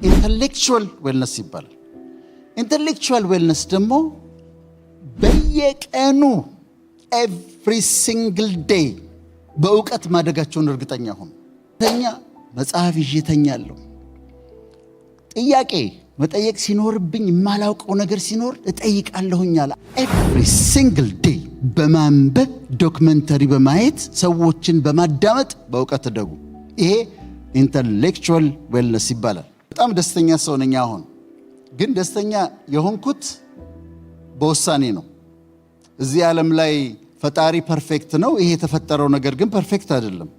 Intellectual wellness ይባላል። Intellectual wellness ደግሞ በየቀኑ every single day በእውቀት ማደጋቸውን እርግጠኛ ሁኑ። ተኛ መጽሐፍ ይዤ ተኛለሁ። ጥያቄ መጠየቅ ሲኖርብኝ፣ የማላውቀው ነገር ሲኖር እጠይቃለሁኛል። Every single day በማንበብ፣ documentary በማየት፣ ሰዎችን በማዳመጥ በእውቀት እደጉ። ይሄ intellectual wellness ይባላል። በጣም ደስተኛ ሰው ነኝ። አሁን ግን ደስተኛ የሆንኩት በውሳኔ ነው። እዚህ ዓለም ላይ ፈጣሪ perfect ነው። ይሄ የተፈጠረው ነገር ግን perfect አይደለም።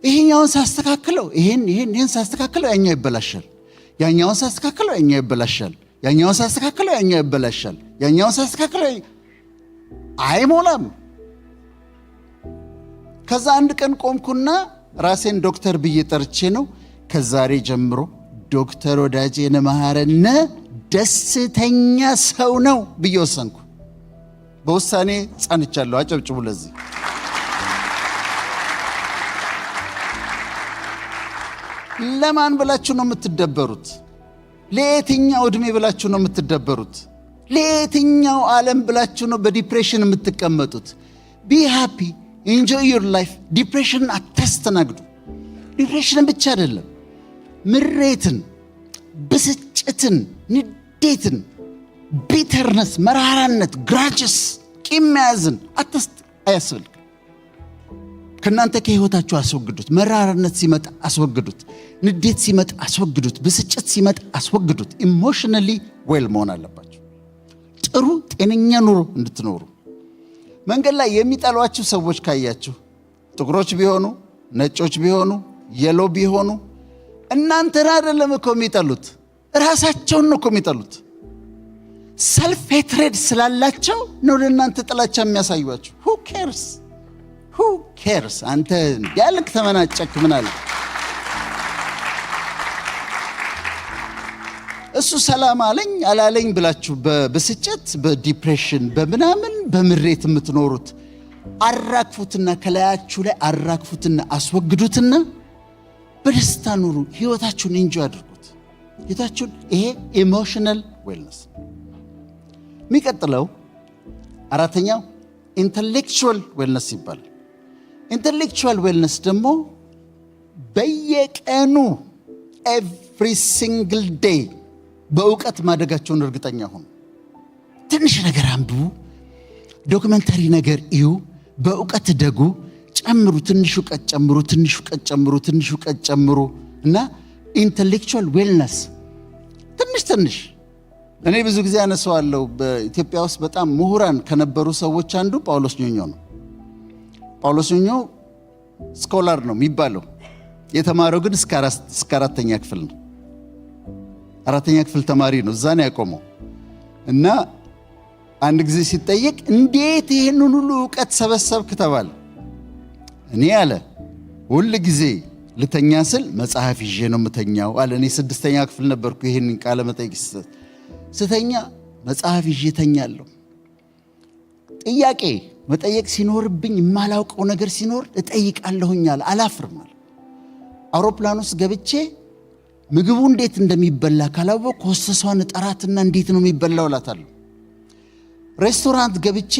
ይሄኛውን ሳስተካክለው፣ ይሄን ይሄን ይሄን ሳስተካክለው ያኛው ይበላሻል። ያኛውን ሳስተካክለው ያኛው ይበላሻል። ያኛውን ሳስተካክለው ያኛው ይበላሻል። ያኛውን ሳስተካክለው አይሞላም። ከዛ አንድ ቀን ቆምኩና ራሴን ዶክተር ብዬ ጠርቼ ነው፣ ከዛሬ ጀምሮ ዶክተር ወዳጄነህ መሐረነ ደስተኛ ሰው ነው ብዬ ወሰንኩ። በውሳኔ ጸንቻለሁ። አጨብጭቡ ለዚህ። ለማን ብላችሁ ነው የምትደበሩት? ለየትኛው ዕድሜ ብላችሁ ነው የምትደበሩት? ለየትኛው ዓለም ብላችሁ ነው በ depression የምትቀመጡት? Be happy, enjoy your life። Depression ን አታስተናግዱ። Depression ን ብቻ አይደለም፣ ምሬትን፣ ብስጭትን፣ ንዴትን፣ bitterness፣ መራራነት፣ grudges፣ ቂም መያዝን አያስፈልግም። ከእናንተ ከህይወታችሁ አስወግዱት። መራራነት ሲመጣ አስወግዱት። ንዴት ሲመጣ አስወግዱት። ብስጭት ሲመጣ አስወግዱት። Emotionally well መሆን አለባችሁ። ጥሩ ጤነኛ ኑሮ እንድትኖሩ። መንገድ ላይ የሚጠሏችሁ ሰዎች ካያችሁ፣ ጥቁሮች ቢሆኑ፣ ነጮች ቢሆኑ፣ yellow ቢሆኑ፣ እናንተን አይደለም እኮ የሚጠሉት፣ ራሳቸውን ነው እኮ የሚጠሉት። Self hatred ስላላቸው ነው ለእናንተ ጥላቻ የሚያሳዩአችሁ። Who cares? Who cares? አንተ ያልክ ተመናጨክ ምን አለ? እሱ ሰላም አለኝ አላለኝ ብላችሁ በብስጭት፣ በ depression፣ በምናምን በምሬት የምትኖሩት አራግፉትና፣ ከላያችሁ ላይ አራግፉትና አስወግዱትና በደስታ ኑሩ። ህይወታችሁን enjoy አድርጉት። ህይወታችሁን። ይሄ emotional wellness። የሚቀጥለው አራተኛው intellectual wellness ይባላል። Intellectual wellness ደግሞ በየቀኑ every single day በእውቀት ማደጋቸውን እርግጠኛ ሁኑ። ትንሽ ነገር አንብቡ፣ documentary ነገር እዩ፣ በእውቀት እደጉ፣ ጨምሩ፣ ትንሽ እውቀት ጨምሩ፣ ትንሽ እውቀት ጨምሩ፣ ትንሽ እውቀት ጨምሩ እና intellectual wellness ትንሽ ትንሽ። እኔ ብዙ ጊዜ አነሳዋለሁ። በኢትዮጵያ ውስጥ በጣም ምሁራን ከነበሩ ሰዎች አንዱ ጳውሎስ ኞኞ ነው። ጳውሎስ ኞኞ scholar ነው የሚባለው። የተማረው ግን እስከ አራተኛ ክፍል ነው። አራተኛ ክፍል ተማሪ ነው። እዛ ነው ያቆመው። እና አንድ ጊዜ ሲጠየቅ እንዴት ይህንን ሁሉ እውቀት ሰበሰብክ ተባለ። እኔ አለ፣ ሁል ጊዜ ልተኛ ስል መጽሐፍ ይዤ ነው የምተኛው አለ። እኔ ስድስተኛ ክፍል ነበርኩ ይህንን ቃለ መጠይቅ ሲሰጥ። ስተኛ መጽሐፍ ይዤ ተኛለሁ። ጥያቄ መጠየቅ ሲኖርብኝ፣ የማላውቀው ነገር ሲኖር እጠይቃለሁኝ አለ። አላፍርም አለ። አውሮፕላን ውስጥ ገብቼ ምግቡ እንዴት እንደሚበላ ካላወቅኩ ሆስተሷን እጠራትና እንዴት ነው የሚበላው እላታለሁ። ሬስቶራንት ገብቼ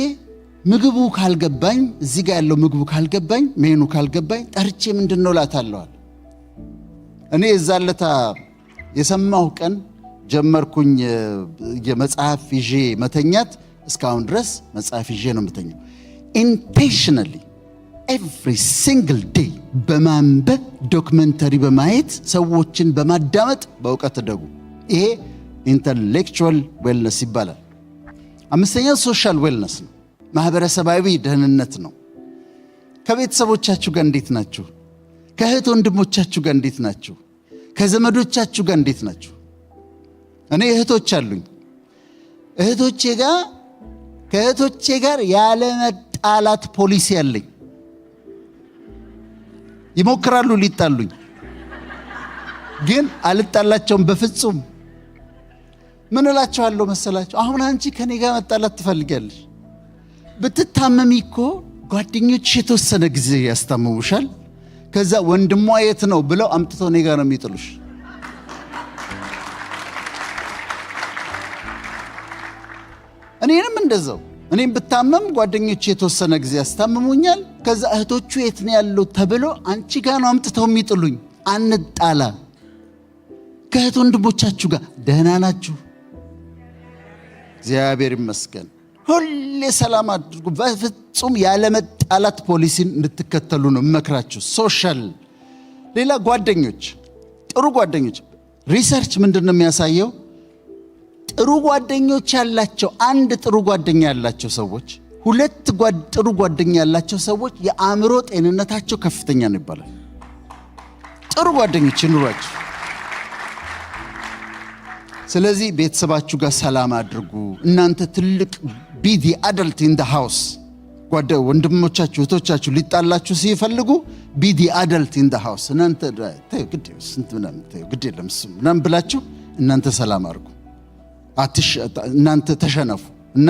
ምግቡ ካልገባኝ፣ እዚህ ጋር ያለው ምግቡ ካልገባኝ፣ ሜኑ ካልገባኝ ጠርቼ ምንድን ነው እላታለሁ አለ። እኔ የዛን ለታ የሰማሁ ቀን ጀመርኩኝ የመጽሐፍ ይዤ መተኛት። እስካሁን ድረስ መጽሐፍ ይዤ ነው የምተኛው። Intentionally every single day በማንበብ፣ documentary በማየት፣ ሰዎችን በማዳመጥ በእውቀት እደጉ። ይሄ intellectual wellness ይባላል። አምስተኛው social wellness ነው። ማህበረሰባዊ ደህንነት ነው። ከቤተሰቦቻችሁ ጋር እንዴት ናችሁ? ከእህት ወንድሞቻችሁ ጋር እንዴት ናችሁ? ከዘመዶቻችሁ ጋር እንዴት ናችሁ? እኔ እህቶች አሉኝ። እህቶቼ ጋር ከእህቶቼ ጋር ያለመጣላት ፖሊሲ አለኝ። ይሞክራሉ ሊጣሉኝ፣ ግን አልጣላቸውም በፍጹም። ምን እላቸዋለሁ መሰላችሁ? አሁን አንቺ ከኔ ጋር መጣላት ትፈልጊያለሽ። ብትታመሚ እኮ ጓደኞችሽ የተወሰነ ጊዜ ያስታምሙሻል። ከዛ ወንድሟ የት ነው ብለው አምጥተው እኔ ጋር ነው የሚጥሉሽ። እኔንም እንደዛው፣ እኔም ብታመም ጓደኞቼ የተወሰነ ጊዜ ያስታምሙኛል። ከዛ እህቶቹ የት ነው ያሉት ተብሎ አንቺ ጋ ነው አምጥተው የሚጥሉኝ። አንጣላ። ከእህት ወንድሞቻችሁ ጋር ደህና ናችሁ? እግዚአብሔር ይመስገን። ሁሌ ሰላም አድርጉ። በፍጹም ያለመጣላት ፖሊሲን እንድትከተሉ ነው የምመክራችሁ። Social ሌላ ጓደኞች፣ ጥሩ ጓደኞች። Research ምንድን ነው የሚያሳየው? ጥሩ ጓደኞች ያላቸው፣ አንድ ጥሩ ጓደኛ ያላቸው ሰዎች፣ ሁለት ጥሩ ጓደኛ ያላቸው ሰዎች የአእምሮ ጤንነታቸው ከፍተኛ ነው ይባላል። ጥሩ ጓደኞች ይኑሯችሁ። ስለዚህ ቤተሰባችሁ ጋር ሰላም አድርጉ። እናንተ ትልቅ፣ be the adult in the house። ወንድሞቻችሁ እህቶቻችሁ ሊጣላችሁ ሲፈልጉ be the adult in the house። እናንተ ግድ ግድ የለም ምናምን ብላችሁ እናንተ ሰላም አድርጉ። እናንተ ተሸነፉ እና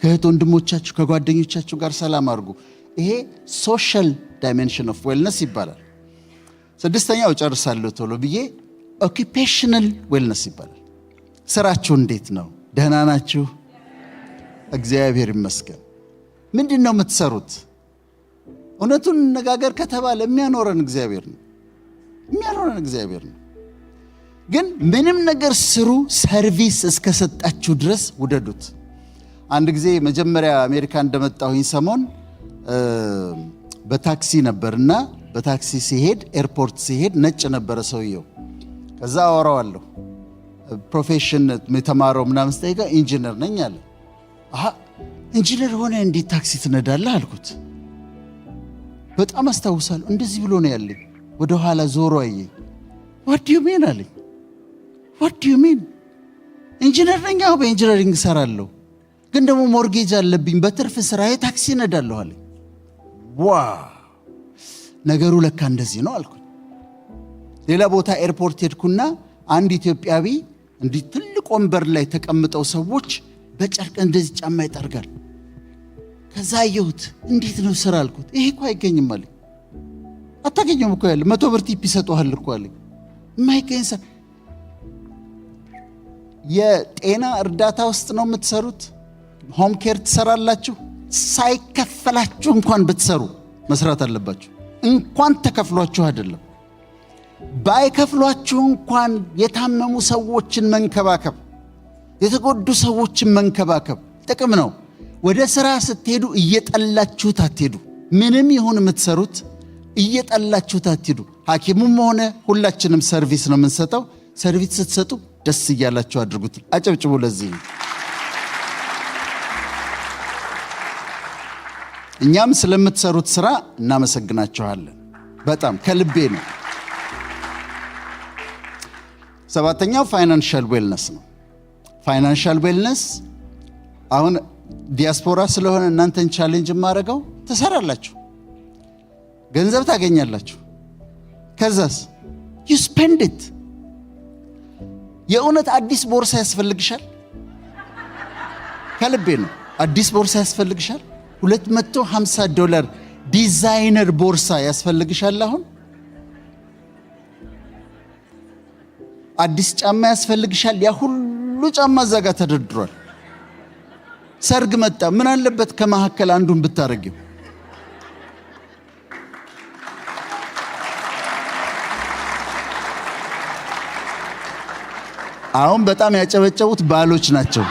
ከእህት ወንድሞቻችሁ ከጓደኞቻችሁ ጋር ሰላም አድርጉ። ይሄ social dimension of wellness ይባላል። ስድስተኛው፣ ጨርሳለሁ ቶሎ ብዬ፣ occupational wellness ይባላል። ስራችሁ እንዴት ነው? ደህና ናችሁ? እግዚአብሔር ይመስገን። ምንድን ነው የምትሰሩት? እውነቱን እንነጋገር ከተባለ የሚያኖረን እግዚአብሔር ነው። የሚያኖረን እግዚአብሔር ነው። ግን ምንም ነገር ስሩ፣ service እስከሰጣችሁ ድረስ ውደዱት። አንድ ጊዜ መጀመሪያ አሜሪካ እንደመጣሁኝ ሰሞን በታክሲ ነበርና በታክሲ ስሄድ፣ airport ስሄድ ነጭ ነበረ ሰውየው። ከዛ አወራዋለሁ፣ profession የተማረው ምናምን ስጠይቀው ኢንጂነር ነኝ አለ። አሃ፣ ኢንጂነር ሆነህ እንዴት ታክሲ ትነዳለህ አልኩት። በጣም አስታውሳለሁ። እንደዚህ ብሎ ነው ያለኝ። ወደ ኋላ ዞሮ አየኝ። "What do you mean?" አለኝ። "What do you mean? ኢንጂነር ነኝ፣ አዎ፣ በ engineering እሰራለሁ፣ ግን ደግሞ mortgage አለብኝ፣ በትርፍ ስራዬ ታክሲ እነዳለሁ" አለኝ። Wow፣ ነገሩ ለካ እንደዚህ ነው አልኩኝ። ሌላ ቦታ airport ሄድኩና አንድ ኢትዮጵያዊ እንዲህ ትልቅ ወንበር ላይ ተቀምጠው ሰዎች በጨርቅ እንደዚህ ጫማ ይጠርጋል። ከዛ አየሁት። እንዴት ነው ስራ አልኩት። ይሄ እኮ አይገኝም አለኝ። አታገኘውም እኮ፣ ያለ 100 ብር tip ይሰጡሃል እኮ አለኝ። የማይገኝ ስራ። የጤና እርዳታ ውስጥ ነው የምትሰሩት? Home care ትሰራላችሁ? ሳይከፈላችሁ እንኳን ብትሰሩ መስራት አለባችሁ። እንኳን ተከፍሏችሁ አይደለም፣ ባይከፍሏችሁ እንኳን የታመሙ ሰዎችን መንከባከብ፣ የተጎዱ ሰዎችን መንከባከብ ጥቅም ነው። ወደ ስራ ስትሄዱ እየጠላችሁት አትሄዱ። ምንም ይሁን የምትሰሩት እየጠላችሁት አትሄዱ። ሐኪሙም ሆነ ሁላችንም service ነው የምንሰጠው። Service ስትሰጡ ደስ እያላችሁ አድርጉት። አጨብጭቡ። ለዚህ ነው። እኛም ስለምትሰሩት ስራ እናመሰግናችኋለን። በጣም ከልቤ ነው። ሰባተኛው financial wellness ነው። Financial wellness፣ አሁን ዲያስፖራ ስለሆነ እናንተን challenge የማደርገው፣ ትሰራላችሁ፣ ገንዘብ ታገኛላችሁ። ከዛስ you spend it። የእውነት አዲስ ቦርሳ ያስፈልግሻል? ከልቤ ነው። አዲስ ቦርሳ ያስፈልግሻል? 250 ዶላር ዲዛይነር ቦርሳ ያስፈልግሻል? አሁን አዲስ ጫማ ያስፈልግሻል? ያ ሁሉ ጫማ እዛ ጋር ተደርድሯል። ሰርግ መጣ። ምን አለበት ከመካከል አንዱን ብታረጊው? አሁን በጣም ያጨበጨቡት ባሎች ናቸው።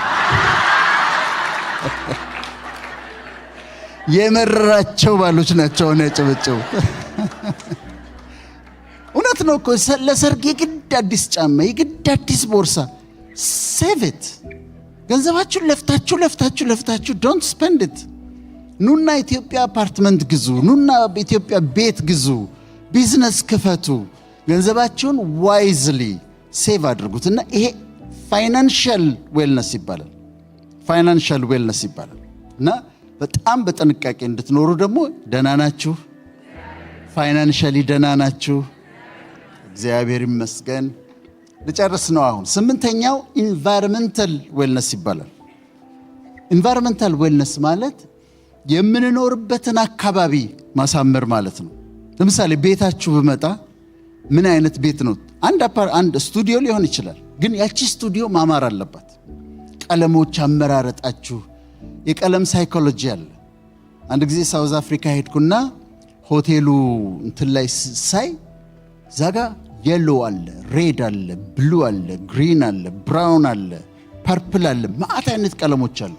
የመረራቸው ባሎች ናቸው አሁን ያጨበጨቡት። እውነት ነው እኮ፣ ለሰርግ የግድ አዲስ ጫማ፣ የግድ አዲስ ቦርሳ። Save it። ገንዘባችሁን ለፍታችሁ ለፍታችሁ ለፍታችሁ don't spend it። ኑና ኢትዮጵያ አፓርትመንት ግዙ፣ ኑና ኢትዮጵያ ቤት ግዙ፣ ቢዝነስ ክፈቱ። ገንዘባችሁን wisely save አድርጉት እና ይሄ financial wellness ይባላል። Financial wellness ይባላል እና በጣም በጥንቃቄ እንድትኖሩ ደግሞ። ደህና ናችሁ? Financially ደህና ናችሁ? እግዚአብሔር ይመስገን። ልጨርስ ነው አሁን። ስምንተኛው environmental wellness ይባላል። Environmental wellness ማለት የምንኖርበትን አካባቢ ማሳመር ማለት ነው። ለምሳሌ ቤታችሁ ብመጣ ምን አይነት ቤት ነው? አንድ ስቱዲዮ ሊሆን ይችላል፣ ግን ያቺ ስቱዲዮ ማማር አለባት። ቀለሞች አመራረጣችሁ፣ የቀለም psychology አለ። አንድ ጊዜ South Africa ሄድኩና ሆቴሉ እንትን ላይ ሳይ እዛጋ yellow አለ፣ red አለ፣ blue አለ፣ green አለ፣ brown አለ፣ purple አለ፣ መዓት አይነት ቀለሞች አሉ።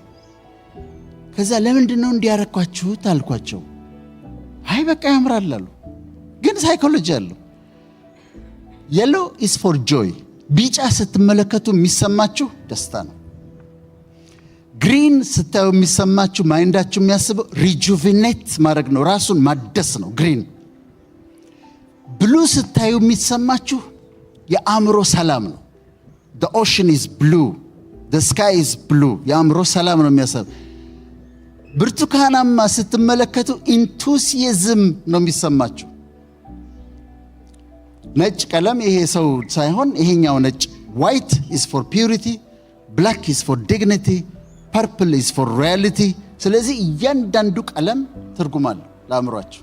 ከዛ ለምንድን ነው እንዲህ ያረጋችሁት አልኳቸው። አይ በቃ ያምራል አሉ። ግን psychology አለው። Yellow is for joy። ቢጫ ስትመለከቱ የሚሰማችሁ ደስታ ነው። Green ስታዩ የሚሰማችሁ mind ኣችሁ የሚያስበው rejuvenate ማድረግ ነው፣ ራሱን ማደስ ነው green። Blue ስታዩ የሚሰማችሁ የአእምሮ ሰላም ነው። The ocean is blue, the sky is blue። የአእምሮ ሰላም ነው የሚያሰብ። ብርቱካናማ ስትመለከቱ enthusiasm ነው የሚሰማችሁ። ነጭ ቀለም ይሄ ሰው ሳይሆን ይሄኛው ነጭ፣ white is for purity, black is for dignity, purple is for royalty። ስለዚህ እያንዳንዱ ቀለም ትርጉም አለው ለአእምሯችሁ።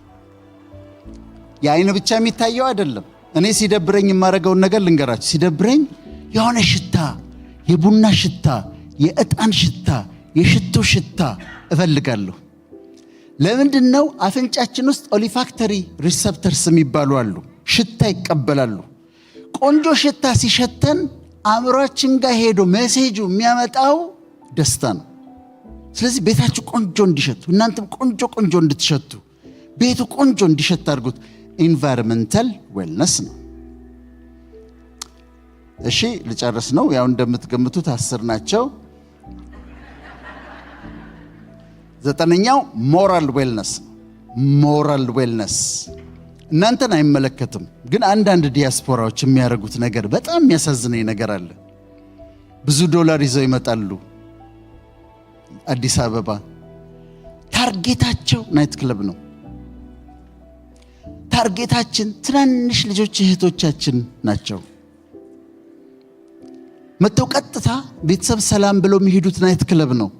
የአይን ብቻ የሚታየው አይደለም። እኔ ሲደብረኝ የማደርገውን ነገር ልንገራችሁ። ሲደብረኝ የሆነ ሽታ፣ የቡና ሽታ፣ የዕጣን ሽታ፣ የሽቶ ሽታ እፈልጋለሁ። ለምንድን ነው? አፍንጫችን ውስጥ olfactory receptors የሚባሉ አሉ። ሽታ ይቀበላሉ። ቆንጆ ሽታ ሲሸተን አእምሯችን ጋር ሄዶ message ኡ የሚያመጣው ደስታ ነው። ስለዚህ ቤታችሁ ቆንጆ እንዲሸቱ፣ እናንተም ቆንጆ ቆንጆ እንድትሸቱ፣ ቤቱ ቆንጆ እንዲሸት አድርጉት። Environmental wellness ነው። እሺ ልጨርስ ነው። ያው እንደምትገምቱት 10 ናቸው። ዘጠነኛው moral wellness ነው። Moral wellness እናንተን አይመለከትም፣ ግን አንዳንድ ዲያስፖራዎች የሚያደርጉት ነገር በጣም የሚያሳዝነኝ ነገር አለ። ብዙ ዶላር ይዘው ይመጣሉ አዲስ አበባ። Target ኣቸው night club ነው። Target ኣችን ትናንሽ ልጆች እህቶቻችን ናቸው። መጥተው ቀጥታ ቤተሰብ ሰላም ብለው የሚሄዱት night club ነው።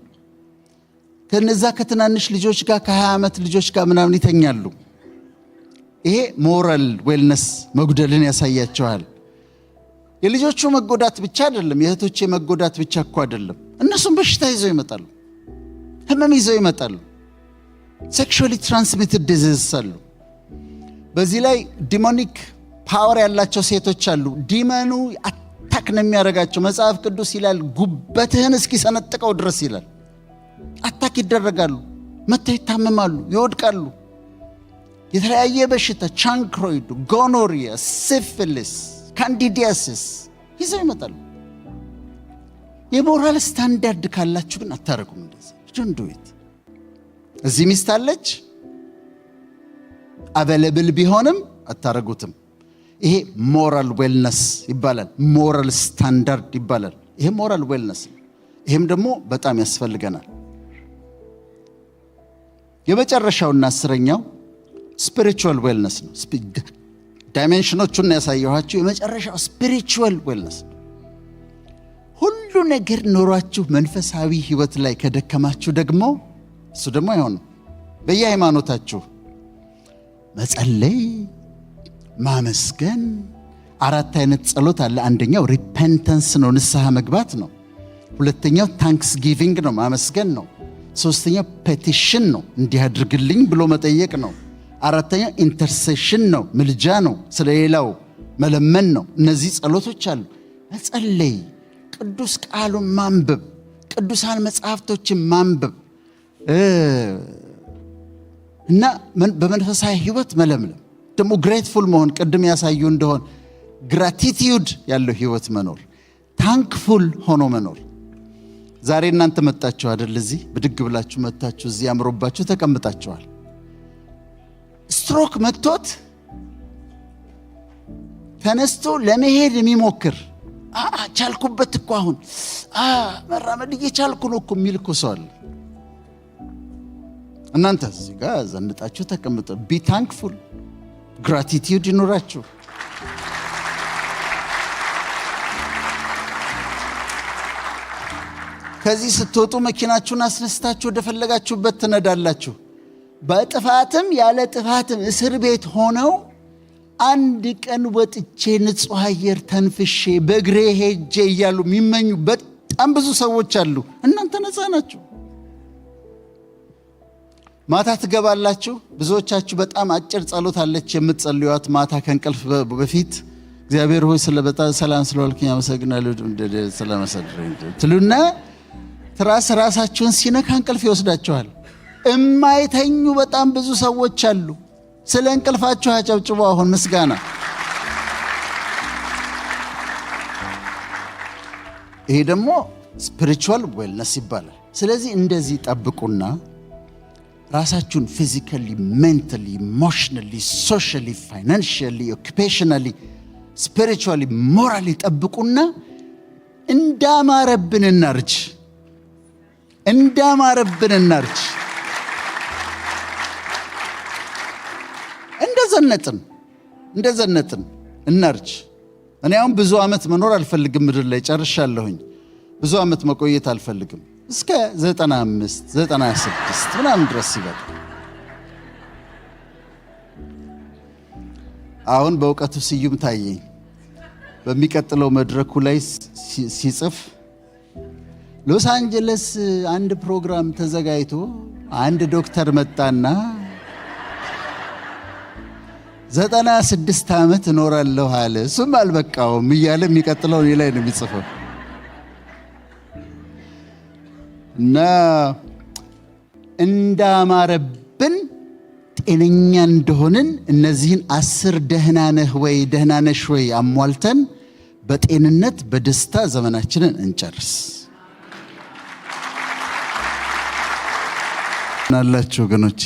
ከነዛ ከትናንሽ ልጆች ጋር፣ ከ20 ዓመት ልጆች ጋር ምናምን ይተኛሉ። ይሄ moral wellness መጉደልን ያሳያቸዋል። የልጆቹ መጎዳት ብቻ አይደለም፣ የእህቶቼ መጎዳት ብቻ እኮ አይደለም። እነሱም በሽታ ይዘው ይመጣሉ፣ ህመም ይዘው ይመጣሉ። Sexually transmitted disease አሉ። በዚህ ላይ demonic power ያላቸው ሴቶች አሉ። Demon ኑ attack ነው የሚያደርጋቸው። መጽሐፍ ቅዱስ ይላል ጉበትህን እስኪሰነጥቀው ድረስ ይላል። Attack ይደረጋሉ፣ መጥተው ይታመማሉ፣ ይወድቃሉ። የተለያየ በሽታ chancroid፣ gonorrhea፣ syphilis፣ candidiasis ይዘው ይመጣሉ። የ moral standard ካላችሁ ግን አታረጉም እንደዚህ። Don't do it። እዚህ ሚስት አለች፣ available ቢሆንም አታረጉትም። ይሄ moral wellness ይባላል። Moral standard ይባላል። ይሄ moral wellness ነው። ይሄም ደግሞ በጣም ያስፈልገናል። የመጨረሻውና 10ኛው spiritual wellness ነው። Dimension ኦቹን ያሳየኋችሁ። የመጨረሻው spiritual wellness ነው። ሁሉ ነገር ኖሯችሁ መንፈሳዊ ሕይወት ላይ ከደከማችሁ ደግሞ እሱ ደግሞ አይሆንም። በየሃይማኖታችሁ መጸለይ፣ ማመስገን፣ አራት አይነት ጸሎት አለ። አንደኛው repentance ነው፣ ንስሐ መግባት ነው። ሁለተኛው thanksgiving ነው፣ ማመስገን ነው። ሶስተኛው petition ነው፣ እንዲህ አድርግልኝ ብሎ መጠየቅ ነው። አራተኛው intercession ነው፣ ምልጃ ነው፣ ስለሌላው መለመን ነው። እነዚህ ጸሎቶች አሉ። መጸለይ፣ ቅዱስ ቃሉን ማንበብ፣ ቅዱሳን መጽሐፍቶችን ማንበብ እና በመንፈሳዊ ሕይወት መለምለም፣ ደግሞ grateful መሆን፣ ቅድም ያሳዩ እንደሆን gratitude ያለው ሕይወት መኖር፣ thankful ሆኖ መኖር። ዛሬ እናንተ መጣችሁ አይደል? እዚህ ብድግ ብላችሁ መጥታችሁ እዚህ አምሮባችሁ ተቀምጣችኋል። ስትሮክ መጥቶት ተነስቶ ለመሄድ የሚሞክር፣ ቻልኩበት እኮ፣ አሁን መራመድ እየቻልኩ ነው እኮ የሚል እኮ ሰው አለ። እናንተ እዚህ ጋር ዘንጣችሁ ተቀምጠ be thankful፣ gratitude ይኑራችሁ። ከዚህ ስትወጡ መኪናችሁን አስነስታችሁ ወደፈለጋችሁበት ትነዳላችሁ። በጥፋትም ያለ ጥፋትም እስር ቤት ሆነው አንድ ቀን ወጥቼ ንጹሕ አየር ተንፍሼ በእግሬ ሄጄ እያሉ የሚመኙ በጣም ብዙ ሰዎች አሉ። እናንተ ነፃ ናችሁ። ማታ ትገባላችሁ። ብዙዎቻችሁ በጣም አጭር ጸሎት አለች የምትጸልዩት ማታ ከእንቅልፍ በፊት፣ "እግዚአብሔር ሆይ፣ ስለ በጣም ሰላም ስለዋልክኝ አመሰግናለሁ" ስለመሰድረኝ ትሉና ትራስ ራሳችሁን ሲነካ እንቅልፍ ይወስዳችኋል። እማይተኙ በጣም ብዙ ሰዎች አሉ። ስለ እንቅልፋችሁ አጨብጭቡ። አሁን ምስጋና። ይሄ ደግሞ spiritual wellness ይባላል። ስለዚህ እንደዚህ ጠብቁና ራሳችሁን physically፣ mentally፣ emotionally፣ socially፣ financially፣ occupationally፣ spiritually፣ morally ጠብቁና እንዳማረብን እናርጅ፣ እንዳማረብን እናርጅ፣ እንደዘነጥን እንደዘነጥን እናርጅ። እኔ አሁን ብዙ ዓመት መኖር አልፈልግም፣ ምድር ላይ ጨርሻለሁኝ። ብዙ ዓመት መቆየት አልፈልግም። እስከ 95፣ 96 ምናምን ድረስ ይበቃል። አሁን በእውቀቱ ስዩም ታየኝ። በሚቀጥለው መድረኩ ላይ ሲጽፍ ሎስ አንጀለስ አንድ ፕሮግራም ተዘጋጅቶ አንድ ዶክተር መጣና 96 ዓመት እኖራለሁ አለ። እሱም አልበቃውም እያለ የሚቀጥለው እኔ ላይ ነው የሚጽፈው። እና እንዳማረብን ጤነኛ እንደሆንን እነዚህን 10 ደህና ነህ ወይ፣ ደህና ነሽ ወይ አሟልተን በጤንነት በደስታ ዘመናችንን እንጨርስ። ናላችሁ ወገኖች፣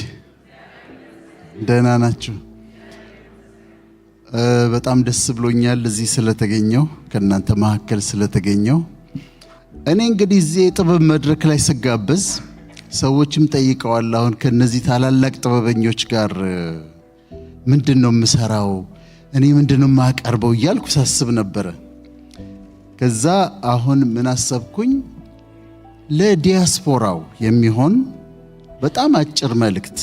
ደህና ናችሁ? በጣም ደስ ብሎኛል እዚህ ስለተገኘሁ፣ ከእናንተ መካከል ስለተገኘሁ። እኔ እንግዲህ እዚህ የጥበብ መድረክ ላይ ስጋበዝ ሰዎችም ጠይቀዋል። አሁን ከነዚህ ታላላቅ ጥበበኞች ጋር ምንድን ነው የምሰራው፣ እኔ ምንድን ነው የማቀርበው እያልኩ ሳስብ ነበረ። ከዛ አሁን ምን አሰብኩኝ? ለዲያስፖራው የሚሆን በጣም አጭር መልእክት።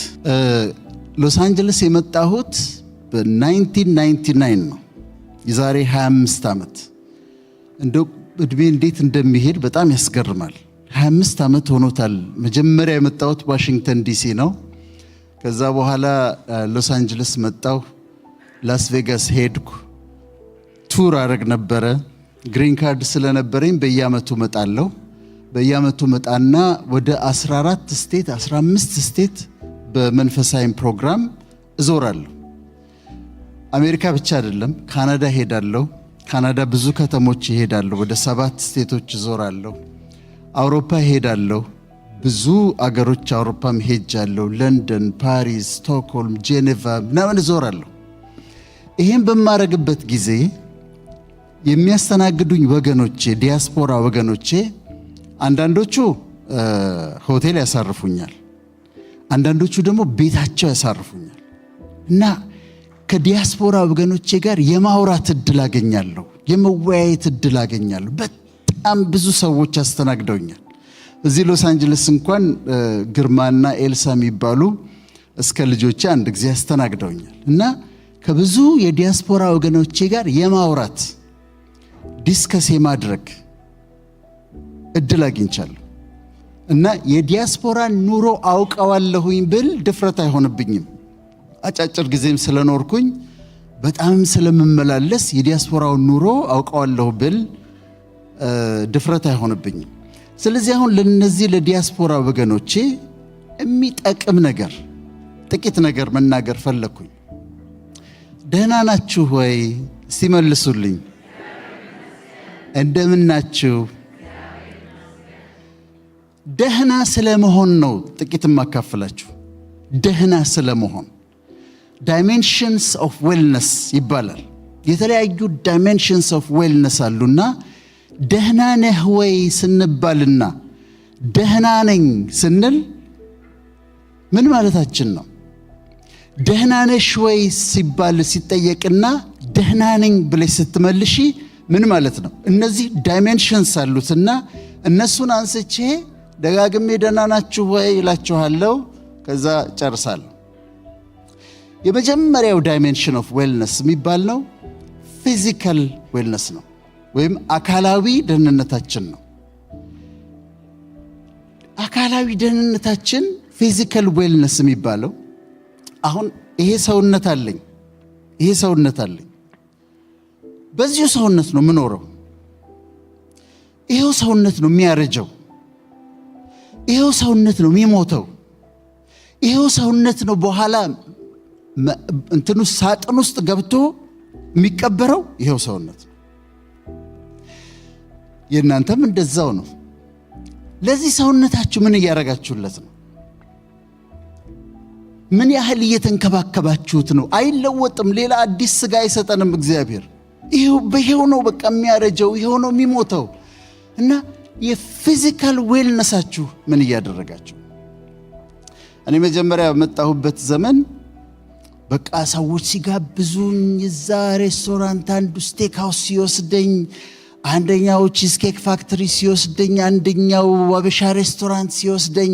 ሎስ አንጀለስ የመጣሁት በ1999 ነው፣ የዛሬ 25 ዓመት። እንደው እድሜ እንዴት እንደሚሄድ በጣም ያስገርማል። 25 ዓመት ሆኖታል። መጀመሪያ የመጣሁት ዋሽንግተን ዲሲ ነው። ከዛ በኋላ ሎስ አንጀለስ መጣሁ። ላስ ቬጋስ ሄድኩ። Tour አረግ ነበረ። Green card ስለነበረኝ በየዓመቱ መጣለሁ። በየዓመቱ መጣና ወደ 14 state፣ 15 state በመንፈሳዊ ፕሮግራም እዞራለሁ። አሜሪካ ብቻ አይደለም፣ ካናዳ ሄዳለሁ። ካናዳ ብዙ ከተሞች እሄዳለሁ። ወደ ሰባት state ኦች እዞራለሁ። አውሮፓ ሄዳለሁ። ብዙ አገሮች አውሮፓም ሄጃለሁ። ለንደን፣ ፓሪስ፣ ስቶክሆልም፣ ጄኔቫ ምናምን እዞራለሁ። ይህን በማረግበት ጊዜ የሚያስተናግዱኝ ወገኖቼ፣ ዲያስፖራ ወገኖቼ፣ አንዳንዶቹ ሆቴል ያሳርፉኛል፣ አንዳንዶቹ ደግሞ ቤታቸው ያሳርፉኛል እና ከዲያስፖራ ወገኖቼ ጋር የማውራት እድል አገኛለሁ፣ የመወያየት እድል አገኛለሁ። በጣም ብዙ ሰዎች አስተናግደውኛል። እዚህ ሎስ አንጀለስ እንኳን ግርማና ኤልሳ የሚባሉ እስከ ልጆቼ አንድ ጊዜ አስተናግደውኛል እና ከብዙ የዲያስፖራ ወገኖቼ ጋር የማውራት፣ discuss የማድረግ እድል አግኝቻለሁ እና የዲያስፖራን ኑሮ አውቀዋለሁኝ ብል ድፍረት አይሆንብኝም። አጫጭር ጊዜም ስለኖርኩኝ በጣም ስለምመላለስ የዲያስፖራውን ኑሮ አውቀዋለሁ ብል ድፍረት አይሆንብኝም። ስለዚህ አሁን ለነዚህ ለዲያስፖራ ወገኖቼ የሚጠቅም ነገር፣ ጥቂት ነገር መናገር ፈለግኩኝ። ደህና ናችሁ ወይ? እስቲ መልሱልኝ። እንደምን ናችሁ? ደህና ስለመሆን ነው ጥቂት የማካፍላችሁ። ደህና ስለመሆን dimensions of wellness ይባላል። የተለያዩ dimensions of wellness አሉና ደህና ነህ ወይ ስንባልና ደህና ነኝ ስንል ምን ማለታችን ነው? ደህና ነሽ ወይ ሲባል፣ ሲጠየቅና ደህና ነኝ ብለሽ ስትመልሺ ምን ማለት ነው? እነዚህ dimensions አሉትና እነሱን አንስቼ ደጋግሜ ደህና ናችሁ ወይ እላችኋለሁ። ከዛ ጨርሳለሁ። የመጀመሪያው dimension of wellness የሚባል ነው physical wellness ነው፣ ወይም አካላዊ ደህንነታችን ነው። አካላዊ ደህንነታችን፣ physical wellness ኣችን Physical wellness የሚባለው አሁን ይሄ ሰውነት አለኝ፣ ይሄ ሰውነት አለኝ፣ በዚሁ ሰውነት ነው የምኖረው። ይሄው ሰውነት ነው የሚያረጀው። ይሄው ሰውነት ነው የሚሞተው። ይሄው ሰውነት ነው በኋላ እንትኑ ሳጥን ውስጥ ገብቶ የሚቀበረው ይሄው ሰውነት ነው። የእናንተም እንደዛው ነው። ለዚህ ሰውነታችሁ ምን እያደረጋችሁለት ነው? ምን ያህል እየተንከባከባችሁት ነው? አይለወጥም። ሌላ አዲስ ስጋ አይሰጠንም እግዚአብሔር። ይሄው በይሄው ነው በቃ የሚያረጀው፣ ይሄው ነው የሚሞተው። እና የ physical wellness ኣችሁ ምን እያደረጋችሁ? እኔ መጀመሪያ በመጣሁበት ዘመን በቃ ሰዎች ሲጋብዙኝ እዛ ሬስቶራንት አንዱ steak house ሲወስደኝ፣ አንደኛው Cheesecake Factory ሲወስደኝ፣ አንደኛው አበሻ ሬስቶራንት ሲወስደኝ፣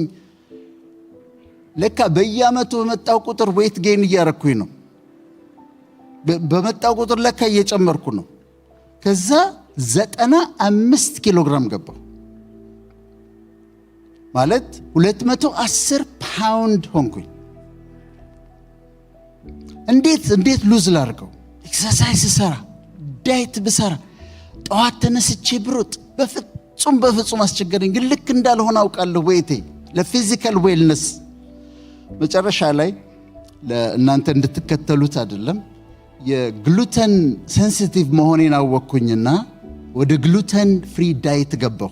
ለካ በየዓመቱ በመጣው ቁጥር weight gain እያረኩኝ ነው። በመጣው ቁጥር ለካ እየጨመርኩ ነው። ከዛ 95 ኪሎ ግራም ገባሁ። ማለት 210 ፓውንድ ሆንኩኝ። እንዴት lose ላድርገው? Exercise ስሰራ፣ diet ብሰራ፣ ጠዋት ተነስቼ ብሮጥ በፍጹም በፍጹም አስቸገረኝ። ግን ልክ እንዳልሆነ አውቃለሁ። Weight ኤ ለ physical wellness መጨረሻ ላይ ለእናንተ እንድትከተሉት አይደለም፣ የ gluten sensitive መሆኔን አወቅኩኝና ወደ gluten free diet ገባሁ።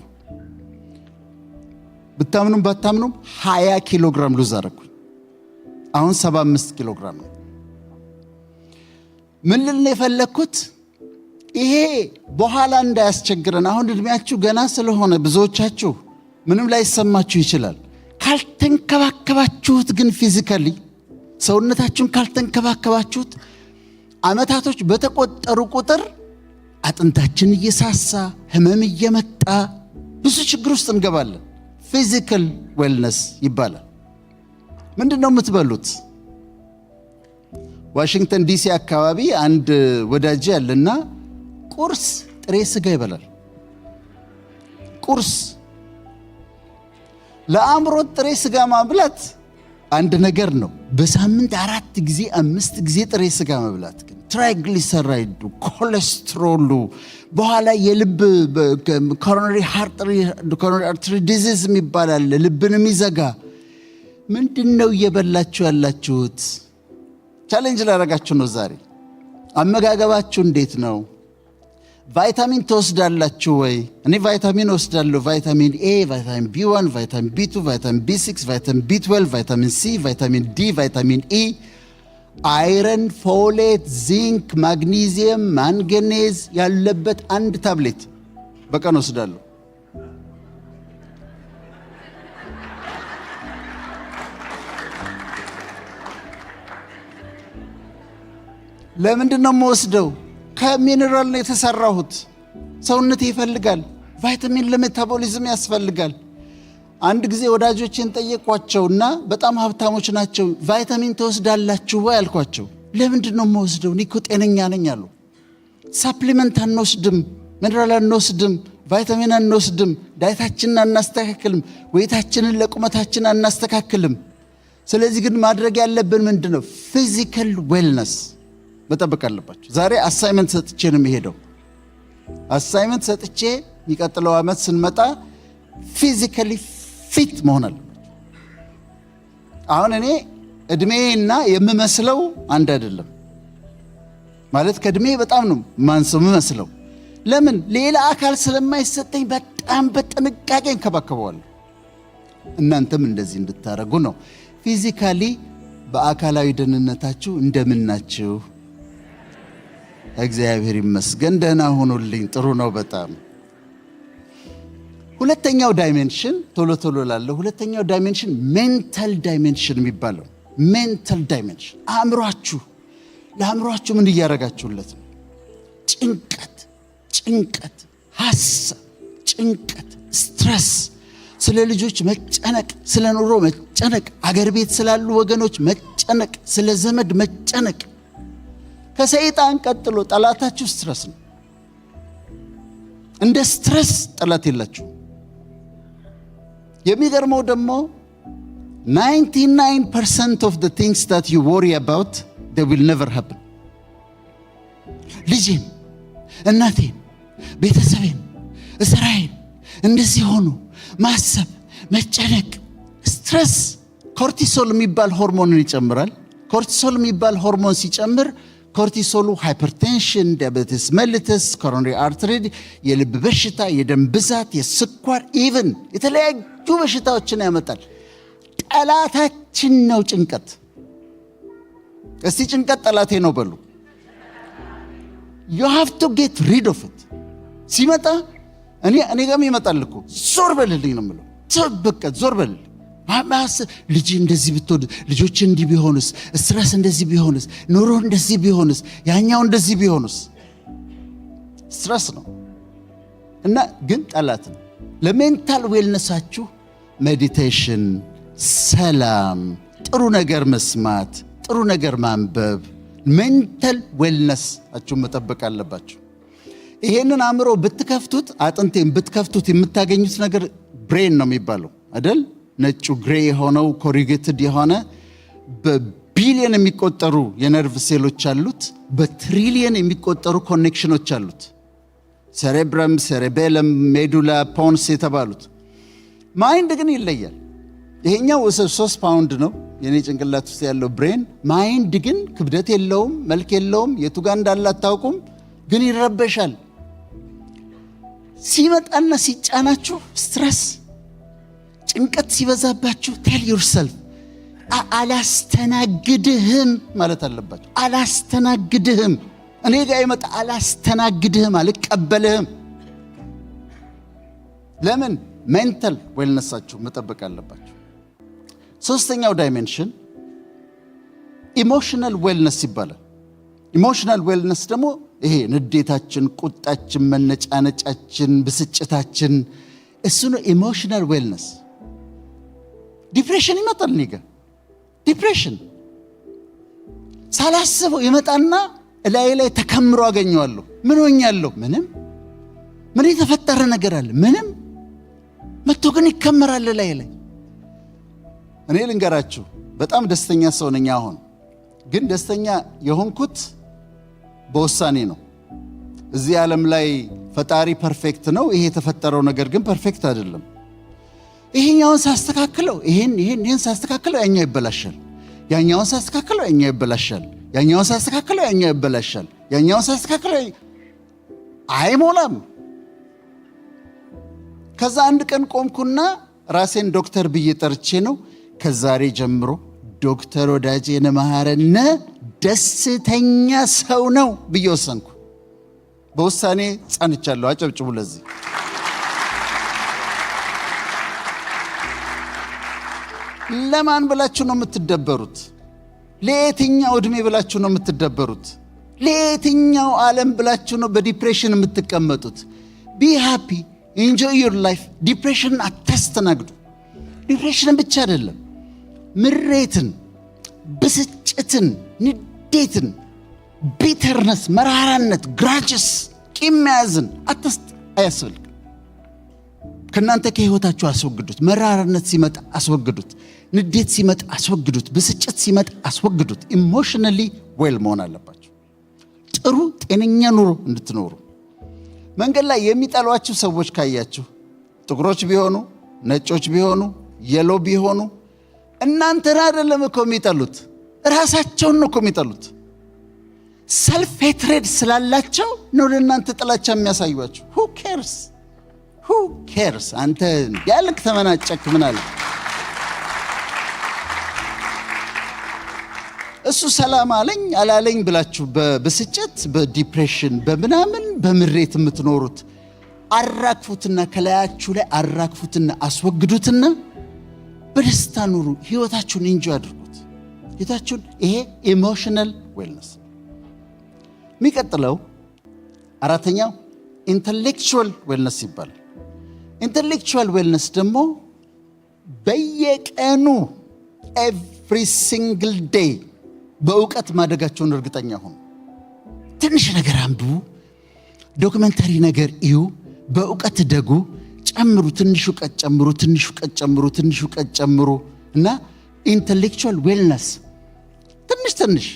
ብታምኑም ባታምኑም 20 ኪሎ ግራም lose አደረኩኝ። አሁን 75 ኪሎ ግራም ነው። ምን ልል ነው የፈለግኩት? ይሄ በኋላ እንዳያስቸግረን። አሁን እድሜያችሁ ገና ስለሆነ ብዙዎቻችሁ ምንም ላይሰማችሁ ይችላል። ካልተንከባከባችሁት ግን፣ physically ሰውነታችሁን ካልተንከባከባችሁት፣ ዓመታቶች በተቆጠሩ ቁጥር አጥንታችን እየሳሳ፣ ህመም እየመጣ፣ ብዙ ችግር ውስጥ እንገባለን። Physical wellness ይባላል። ምንድን ነው የምትበሉት? ዋሽንግተን ዲሲ አካባቢ አንድ ወዳጄ አለና ቁርስ ጥሬ ስጋ ይበላል። ቁርስ ለአእምሮት ጥሬ ስጋ ማብላት አንድ ነገር ነው። በሳምንት አራት ጊዜ አምስት ጊዜ ጥሬ ስጋ መብላት ግን triglyceride ኡ፣ ኮሌስትሮሉ፣ በኋላ የልብ coronary artery disease የሚባል አለ፣ ልብን የሚዘጋ። ምንድን ነው እየበላችሁ ያላችሁት? Challenge ላደርጋችሁ ነው ዛሬ። አመጋገባችሁ እንዴት ነው? ቫይታሚን ትወስዳላችሁ ወይ? እኔ ቫይታሚን እወስዳለሁ። Vitamin A፣ vitamin B1፣ vitamin B2፣ vitamin B6፣ vitamin B12፣ vitamin C፣ vitamin D፣ vitamin E፣ iron፣ folate፣ zinc፣ magnesium፣ manganese ያለበት አንድ ታብሌት በቀን እወስዳለሁ። ለምንድን ነው የምወስደው? ከሚኔራል ነው የተሰራሁት። ሰውነቴ ይፈልጋል። ቫይታሚን ለ metabolism ያስፈልጋል። አንድ ጊዜ ወዳጆቼን ጠየቅኳቸውና በጣም ሀብታሞች ናቸው። ቫይታሚን ትወስዳላችሁ ወይ አልኳቸው። ለምንድን ነው የምወስደው? እኔ እኮ ጤነኛ ነኝ አሉ። Supplement አንወስድም፣ ሚኔራል አንወስድም፣ ቫይታሚን አንወስድም፣ diet ኣችንን አናስተካክልም፣ weight ኣችንን ለቁመታችን አናስተካክልም። ስለዚህ ግን ማድረግ ያለብን ምንድን ነው? Physical wellness መጠበቅ አለባችሁ። ዛሬ assignment ሰጥቼ ነው የምሄደው። Assignment ሰጥቼ የሚቀጥለው ዓመት ስንመጣ physically fit መሆን አለባችሁ። አሁን እኔ እድሜና የምመስለው አንድ አይደለም። ማለት ከእድሜ በጣም ነው ማንሰው የምመስለው። ለምን? ሌላ አካል ስለማይሰጠኝ በጣም በጥንቃቄ እንከባከበዋለሁ። እናንተም እንደዚህ እንድታደርጉ ነው። Physically በአካላዊ ደህንነታችሁ እንደምናችሁ? እግዚአብሔር ይመስገን፣ ደህና ሆኑልኝ። ጥሩ ነው በጣም። ሁለተኛው dimension፣ ቶሎ ቶሎ ላለሁ፣ ሁለተኛው dimension mental dimension የሚባለው፣ mental dimension አእምሯችሁ፣ ለአእምሯችሁ ምን እያደረጋችሁለት ነው? ጭንቀት፣ ጭንቀት፣ ሀሳብ፣ ጭንቀት፣ stress፣ ስለ ልጆች መጨነቅ፣ ስለ ኑሮ መጨነቅ፣ አገር ቤት ስላሉ ወገኖች መጨነቅ፣ ስለ ዘመድ መጨነቅ። ከሰይጣን ቀጥሎ ጠላታችሁ stress ነው። እንደ stress ጠላት የላችሁም። የሚገርመው ደግሞ 99% of the things that you worry about, they will never happen። ልጄን፣ እናቴን፣ ቤተሰቤን፣ ስራዬን እንደዚህ ሆኑ ማሰብ፣ መጨነቅ፣ stress cortisol የሚባል ሆርሞንን ይጨምራል። Cortisol የሚባል ሆርሞን ሲጨምር cortisol ኡ hypertension፣ diabetes mellitus፣ coronary artery፣ የልብ በሽታ፣ የደም ብዛት፣ የስኳር፣ even የተለያዩ በሽታዎችን ያመጣል። ጠላታችን ነው ጭንቀት። እስቲ "ጭንቀት ጠላቴ ነው" በሉ። You have to get rid of it። ሲመጣ እኔ ጋርም ይመጣል እኮ፣ "ዞር በልልኝ" ነው የምለው። በቃ ዞር በልልኝ። ልጅ እንደዚህ ብትወድ፣ ልጆች እንዲህ ቢሆንስ፣ stress እንደዚህ ቢሆንስ፣ ኑሮ እንደዚህ ቢሆንስ፣ ያኛው እንደዚህ ቢሆንስ፣ stress ነው እና ግን ጠላት ነው። ለ mental wellness ኣችሁ meditation፣ ሰላም፣ ጥሩ ነገር መስማት፣ ጥሩ ነገር ማንበብ፣ mental wellness ኣችሁን መጠበቅ አለባችሁ። ይሄንን አእምሮ ብትከፍቱት፣ አጥንቴን ብትከፍቱት የምታገኙት ነገር brain ነው የሚባለው አይደል? ነጩ gray የሆነው corrugated የሆነ በቢሊየን የሚቆጠሩ የነርቭ ሴሎች አሉት። በትሪሊየን የሚቆጠሩ connection ኖች አሉት። Cerebrum፣ cerebellum፣ medulla፣ pons የተባሉት። Mind ግን ይለያል። ይሄኛው 3 ፓውንድ ነው የኔ ጭንቅላት ውስጥ ያለው brain። Mind ግን ክብደት የለውም፣ መልክ የለውም፣ የቱ ጋር እንዳለ አታውቁም፣ ግን ይረበሻል። ሲመጣና ሲጫናችሁ stress፣ ጭንቀት ሲበዛባችሁ tell yourself "አላስተናግድህም" ማለት አለባችሁ። አላስተናግድህም፣ እኔ ጋር የመጣ አላስተናግድህም፣ አልቀበልህም። ለምን? Mental wellness ኣችሁ መጠበቅ አለባችሁ። ሶስተኛው dimension emotional wellness ይባላል። Emotional wellness ደግሞ ይሄ ንዴታችን፣ ቁጣችን፣ መነጫነጫችን፣ ብስጭታችን እሱ ነው emotional wellness። Depression ይመጣል እኔ ጋ፣ depression ሳላስበው ይመጣና እላዬ ላይ ተከምሮ አገኘዋለሁ። ምን ሆኛለሁ? ምንም። ምን የተፈጠረ ነገር አለ? ምንም። መጥቶ ግን ይከመራል እላዬ ላይ። እኔ ልንገራችሁ፣ በጣም ደስተኛ ሰው ነኝ። አሁን ግን ደስተኛ የሆንኩት በውሳኔ ነው። እዚህ ዓለም ላይ ፈጣሪ perfect ነው። ይሄ የተፈጠረው ነገር ግን perfect አይደለም። ይሄኛውን ሳስተካክለው፣ ይሄን ይሄን ይሄን ሳስተካክለው ያኛው ይበላሻል። ያኛውን ሳስተካክለው ያኛው ይበላሻል። ያኛውን ሳስተካክለው ያኛው ይበላሻል። ያኛውን ሳስተካክለው አይሞላም። ከዛ አንድ ቀን ቆምኩና ራሴን ዶክተር ብዬ ጠርቼ ነው፣ "ከዛሬ ጀምሮ ዶክተር ወዳጄነህ መሐረነ ደስተኛ ሰው ነው" ብዬ ወሰንኩ። በውሳኔ ጸንቻለሁ። አጨብጭቡ ለዚህ። ለማን ብላችሁ ነው የምትደበሩት? ለየትኛው ዕድሜ ብላችሁ ነው የምትደበሩት? ለየትኛው ዓለም ብላችሁ ነው በ depression የምትቀመጡት? Be happy, enjoy your life። Depression ን አታስተናግዱ። Depression ን ብቻ አይደለም፣ ምሬትን፣ ብስጭትን፣ ንዴትን፣ bitterness፣ መራራነት፣ grudges፣ ቂም መያዝን አያስፈልግም። ከእናንተ ከህይወታችሁ አስወግዱት። መራራነት ሲመጣ አስወግዱት። ንዴት ሲመጣ አስወግዱት። ብስጭት ሲመጣ አስወግዱት። Emotionally well መሆን አለባችሁ። ጥሩ ጤነኛ ኑሮ እንድትኖሩ። መንገድ ላይ የሚጠሏችሁ ሰዎች ካያችሁ፣ ጥቁሮች ቢሆኑ፣ ነጮች ቢሆኑ፣ yellow ቢሆኑ፣ እናንተን አይደለም እኮ የሚጠሉት፣ ራሳቸውን ነው እኮ የሚጠሉት። Self hatred ስላላቸው ነው ለእናንተ ጥላቻ የሚያሳዩአችሁ። Who cares? Who cares? አንተ ያልክ ተመናጨክ ምን አለ? እሱ ሰላም አለኝ አላለኝ ብላችሁ በብስጭት፣ በ depression፣ በምናምን በምሬት የምትኖሩት አራግፉትና፣ ከላያችሁ ላይ አራግፉትና አስወግዱትና በደስታ ኑሩ። ህይወታችሁን enjoy አድርጉት። ህይወታችሁን፣ ይሄ emotional wellness። የሚቀጥለው አራተኛው intellectual wellness ይባላል። Intellectual wellness ደግሞ በየቀኑ every single day በእውቀት ማደጋችሁን እርግጠኛ ሁኑ። ትንሽ ነገር አንብቡ፣ documentary ነገር እዩ፣ በእውቀት እደጉ፣ ጨምሩ፣ ትንሽ እውቀት ጨምሩ፣ ትንሽ እውቀት ጨምሩ፣ ትንሽ እውቀት ጨምሩ እና Intellectual wellness ትንሽ ትንሽ።